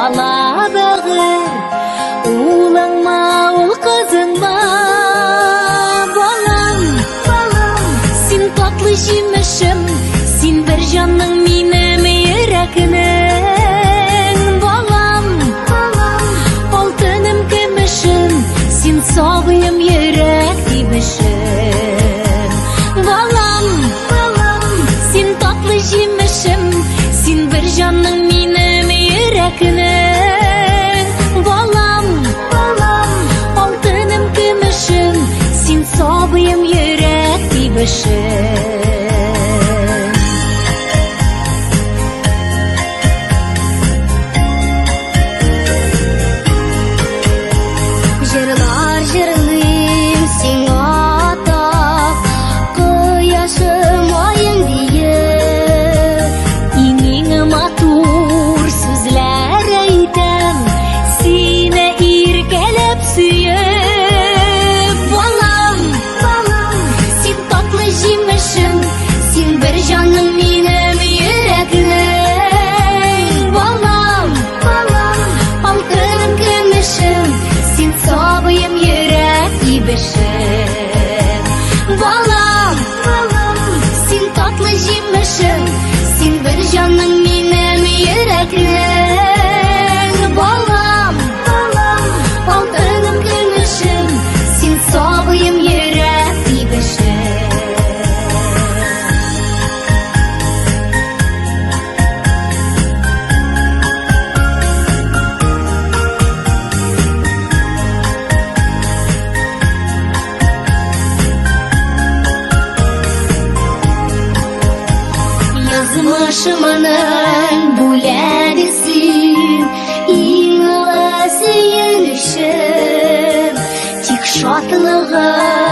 Сала бәгырь, улыңма, ул кызыңма. Балам, балам, син татлы җимешем, син бер җанның минем йөрәкнең. Балам, балам, алтыным, көмешем, син сабыем йөрәк тибешем. Балам, балам, син татлы җимешем, син бер җанның минем йөрәкнең. Балам, балам, алтыным, көмешем, син сабыем йөрәк тибешем. Җырлар җырлыйм сиңа атап, кояшым, аем диеп. Иң-иң матур сүзләр әйтәм, сине иркәләп сөеп. Балам, балам, син татлы җимешем, син бер җаным минем йөрәкнең. Балам, балам, алтыным, көмешем, син сабыем йөрәк тибешем. Балам, балам, син татлы җимешем, син бер җаным минем йөрәкнең. Балам, балам, алтыным, көмешем, син сабыем йөрәк тибешем. Язмышымның бүләге син, иң олы сөенечем. Тик шатлыгым